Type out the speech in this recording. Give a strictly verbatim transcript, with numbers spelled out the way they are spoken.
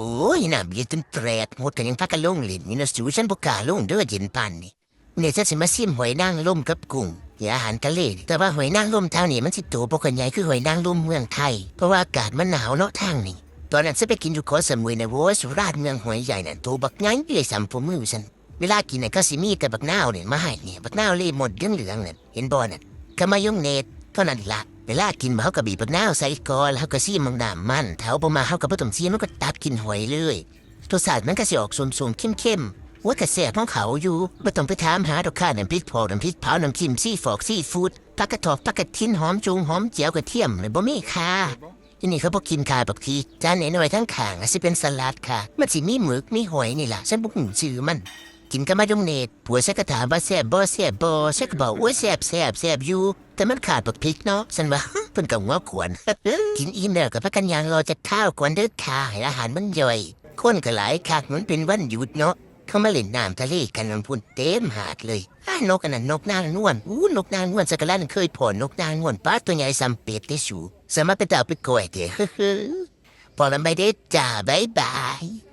โอ้ย น้ำเย็นจนแตรดหมด ก็ยังพากันลงเล่นอยู่นะสู ฉันบ่กล้าลงเด้อ เย็นปานนี้ เนี่ย ฉันสิมาซิมหอยนางรมกับกุ้ง นี่อาหารทะเล แต่ว่าหอยนางรมแถวนี้มันสิโตบ่ค่อยใหญ่คือหอยนางรมเมืองไทย เพราะว่าอากาศมันหนาวเนาะทางนี้ ตอนนั้นฉันไปกินอยู่เกาะสมุยนะโว้ย สุราษฎร์เมืองหอยใหญ่นั่น โตบักใหญ่เลยส่ำฝ่ามือฉัน เวลากินน่ะก็สิมีแต่บักนาวเนี่ยมาให้เนี่ย บักนาวเล่มดเหลืองๆนั่น เห็นบ่นั่น ก็มายองเนสเท่านั้นละ เวลากินเฮาก็บีบบักนาวใส่ก่อน แล้วเฮาก็ซิมบักน้ำมัน ถ้าเฮาบ่มักเฮาก็บ่ต้องซิม เฮาก็ตักกินหอยเลย รสชาติมันก็สิออกส้มๆ เค็มๆ ว่าก็แซ่บของเขาอยู่ บ่ต้องไปถามหาดอกค่ะ น้ำพริกเผา น้ำพริกเผา น้ำจิ้มซีฟอดซีฟู้ด ผักกะทอก ผักกะถิน หอมจง หอมเจียว กระเทียมเลยบ่มีค่ะ ที่นี่เขาบ่กินค่ะบักพริก จานน้อยๆ ทั้งข้างอะสิเป็นสลัดค่ะ มันสิมีหมึก มีหอยนี่ล่ะ ฉันบ่ฮู้ชื่อมัน กินกับมายองเนส ผัวฉันก็ถามว่าแซ่บบ่ แซ่บบ่ ฉันก็บอก โอ้ย แซ่บ แซ่บ แซ่บอยู่ แต่มันขาดบักพริกเนาะ ฉันว่า เพิ่นก็หัวขวน กินอิ่มแล้วก็พากันย่างรอจักคราวก่อนเด้อค่ะ ให้อาหารมันย่อย คนก็หลายคัก มันเป็นวันหยุดเนาะ เขามาเล่นน้ำทะเลกันนั่นพุ้น เต็มหาดเลย อ้า นกอันนั้น นกนางนวล อู้ นกนางนวล ฉันก็หลายเคยพ้อนกนางนวล ป๊าด ตัวใหญ่ส่ำเป็ดเด้สู สามารถเป็นตาเอาไปก้อยเด้ พ้อกันใหม่เด้อจ้า บ๊ายบาย